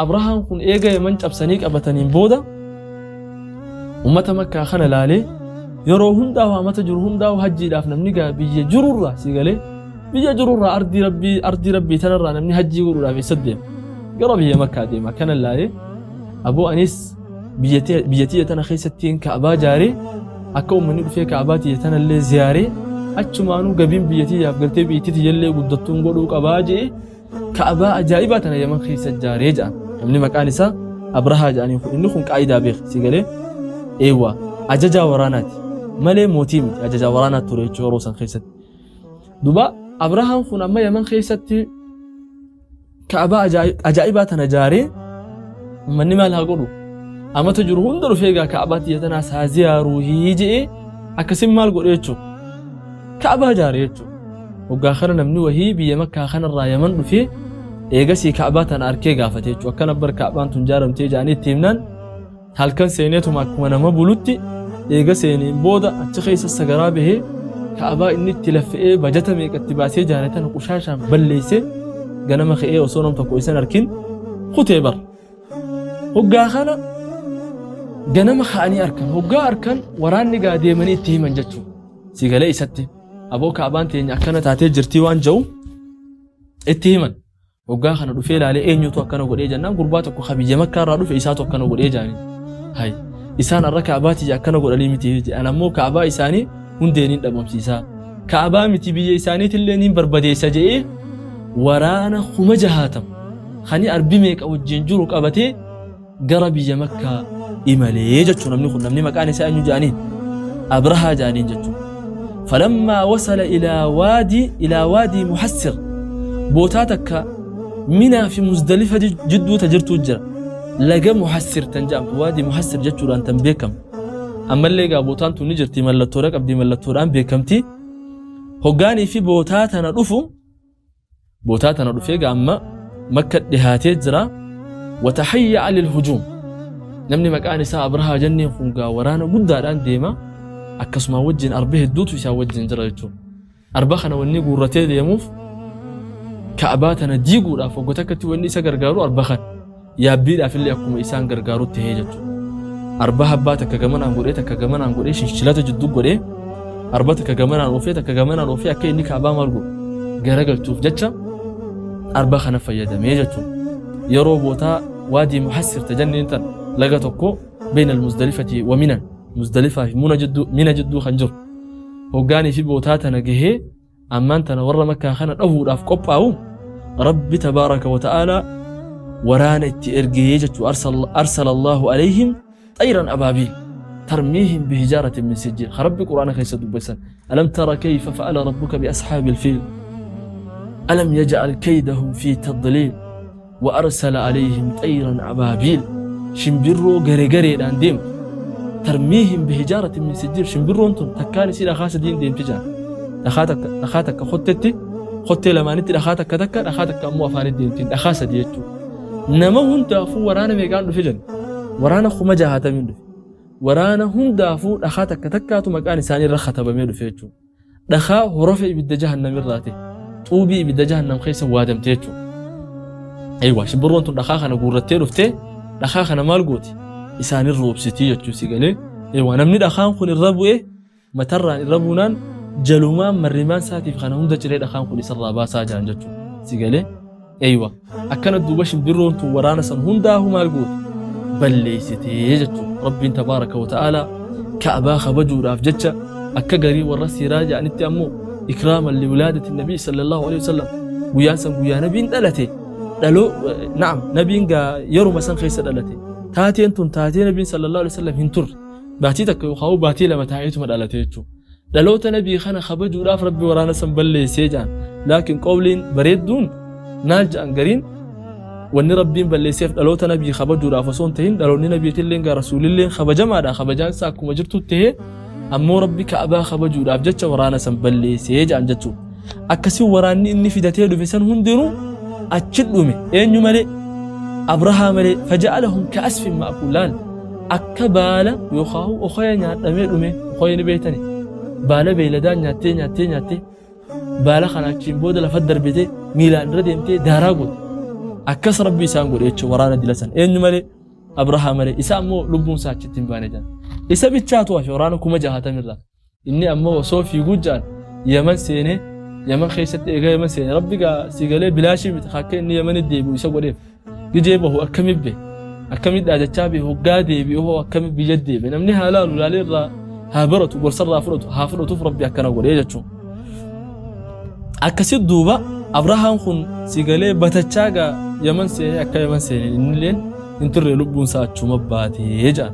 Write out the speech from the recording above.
Abrahaan kun eega Yaman cabsanii qabataniin booda ummata Makkaa kana laalee yeroo hundaa waamata jiru hundaa hajjiidhaaf namni gaa biyya jirurraa si galee biyya jirurraa ardii rabbii ardii rabbii tanarraa namni hajjii godhuudhaaf eessa deema gara biyya Makkaa deema kana laalee aboo anis biyya tiyya tana keessattiin Ka'abaa jaaree akka ummanni dhufee Ka'abaa tiyya tanallee ziyaaree achumaanuu gabiin biyya tiyyaaf galtee biyyi tiyyallee guddattuun godhuu qabaa je'e Ka'abaa ajaa'ibaa tana Yaman keessa jaaree jedhan. Namni maqaan isaa Abrahaa jedhaniin kun inni kun qaayidaa beek si galee eewwa ajajaa waraanaati malee mootii miti ajajaa waraanaa ture jechuudha yeroo san keessatti. Duba Abrahaan kun amma Yaman keessatti Ka'abaa ajaa'ibaa tana jaaree ummanni maal haa godhu amata jiru hunda dhufee egaa Ka'abaa tiyya tanaas haa ziyaaruu je'ee akkasin maal godhe jechuudha. Ka'abaa jaare jechuudha. Hoggaa kana namni wahii biyya Makkaa kanarraa Yaman dhufee eegasii Ka'abaa tana arkee gaafate jechuudha. Akkana bar Ka'abaan tun jaaramtee jedhanii itti himnaan halkan seeneetuma akkuma nama bulutti eega seeneen booda achi keessa sagaraa bahee Ka'abaa inni itti laffa'ee bajata meeqatti baasee jaare tana qushaashaan balleessee ganama ka'ee osoo nam tokko isan arkin kutee bar. Hoggaa kana ganama ka'anii arkan hoggaa arkan waraanni gaa deemanii itti himan jechuudha. Si galee isatti aboo Ka'abaan teenya akkana taatee jirtii waan jedhu itti himan. Hoggaa kana dhufee ilaalee eenyutu akkana godhee jennaan gurbaa tokko ka biyya Makkaa irraa dhufe isaatu akkana godhee jaaniin. Hay isaan har'a Ka'abaa tiyya akkana godhanii miti jedhan ammoo Ka'abaa isaanii hundeen hin dhabamsiisaa. Ka'abaa miti biyya isaaniitillee niin barbadeessa jedhee waraana 60,000 kani arbi meeqa wajjin jiru qabatee gara biyya Makkaa imalee jechuun namni kun namni maqaan isaa eenyu jedhaniin Abrahaa jedhaniin jechuudha. فلما وصل إلى وادي محسر بوتاتك منى في مزدلفة جدو تجرتو جرا لقى محسر تنجام وادي محسر جتشو أن تنبيكم أما اللي قا بوتان تو نجرتي ملتورك أبدي ملتوران بيكمتي هقاني في بوتاتنا رفو بوتاتنا رفيق أما مكة دهاتي جرا وتحيأ للهجوم نمني مكان سا أبرها جني خنقا ورانا قداران ديما akkasuma wajjin arba hedduutu isaa wajjin jira jechuudha. Arba kana wanni guurratee deemuuf Ka'abaa tana diiguudhaaf waggoota akkatti wanni isa gargaaru arba kana yaabbiidhaaf illee akkuma isaan gargaarutti ta'ee jechuudha. Arba habbaa takka gamanaan godhee takka gamanaan godhee shinshilata jidduu godhee arba takka gamanaan oofee takka gamanaan oofee akka inni Ka'abaa maal godhu garagalchuuf jecha arba kana fayyadamee jechuudha. Yeroo bootaa waadii muhassir tajanneen tan laga tokko beena al-Muzdalifati wa Minan Muzdalifaa fi Mina jidduu kan jiru hoggaanii fi bootaa tana gahee ammaan tana warra Makkaa kana dhahuudhaaf qophaa'u Rabbi tabaaraka wa ta'aalaa waraana itti ergee jechuu arsala Allahu alayhim xayran abaabiil tarmiihim bihijaaratin min sijjiil ka Rabbi Qur'aana keessa dubbisan alam tara kayfa fa'ala rabbuka biashaabil fiil alam yaj'al kaydahum fi tadliil wa arsala alayhim xayran abaabiil shimbirroo garegareedhaan deemtu ترميهم بحجارة من سجيل شمبرون تون تكاني سيدا خاصة دين دين تجان دخاتك خطتي خطتي لما نتي دخاتك تكا دخاتك أمو أفاني دين تين دخاسة ديتو نما هون تافو ورانا ميقان دفجن ورانا خمجة هاتا من دف ورانا هون دافو دخاتك تكا تو مكاني ساني رخة بمير دفجو دخا هرفي بدا جهنم الراتي طوبي بدا جهنم خيسا وادم تيتو أيوة شمبرون تون دخاخنا قورتي رفتي دخاخنا مال قوتي isaanii roobsitii jechuu si galee eewwa namni dhakaan kun irra bu'e matarraan irra buunaan jalumaan marrimaan isaatiif kana hunda ciree dhakaan kun isarraa baasaa jiran jechuu si galee eewwa akkana duuba shimbirroon tun waraana san hundaahu maal gootu balleessitee jechuu Rabbiin tabaaraka wa ta'aalaa Ka'abaa kabajuudhaaf jecha akka garii warra siiraa jedhanitti ammoo ikraaman liwilaadati nabii sallallahu alaihi wasallam guyyaan san guyyaa nabiin dhalate dhaloo na'am nabiin gaa yeruma san keessa dhalate taateen tun taatee nabiin sallallahu alaihi wasallam hin turre baatii takka yookaan baatii lama taa'eetuma dhalate jechuudha. Dhaloota nabii kana kabajuudhaaf Rabbi waraana san balleessee jedhan. Laakiin qawliin bareedduun naal jedhan gariin wanni Rabbiin balleesseef dhaloota nabii kabajuudhaaf osoo hin tahin dhaloonni nabiitillee gaa rasuulillee kabajamaadha kabajaan isaa akkuma jirtu tahee ammoo Rabbi Ka'abaa kabajuudhaaf jecha waraana san balleessee jedhan jechuudha. Akkasii waraanni inni fidatee dhufe san hundinuu achi dhume eenyu malee أبرها ملي فجعلهم كأسف مأكولان أكبالا يخاو أخويا نياتمي أمي أخويا نبيتني بالا بيلدان نياتي نياتي نياتي بالا خنا تشين بودا لفدر بيتي ميلان رديمتي داراغوت Akkas Rabbi isaan godhe jechuudha waraana dila san. Eenyu malee? Abrahaa malee. Isa ammoo lubbuun isaa achitti hin baane jedhan. Isa bichaatu hafe waraana 60,000 irraa. Inni ammoo osoo fiiguu ja'an Yaman seenee, Yaman keessatti eega Yaman seene Rabbi gaa si galee bilaashii miti akka inni Yamanitti deebi'u isa godheef. Gijee bahu akkami be? Akkami dhaadachaa be? Hoggaa deebi'u hoo akkami biyya deebi'e? Namni haa laalu, laalee irraa haa baratu, gorsa irraa fudhatu, haa fudhatuuf Rabbi akkana godhee jechuun. Akkasi duuba Abrahaan kun si galee batachaa gaa Yaman seenee, akka Yaman seeneen innilleen hin turre, lubbuun isaa achuma baatee jedhan.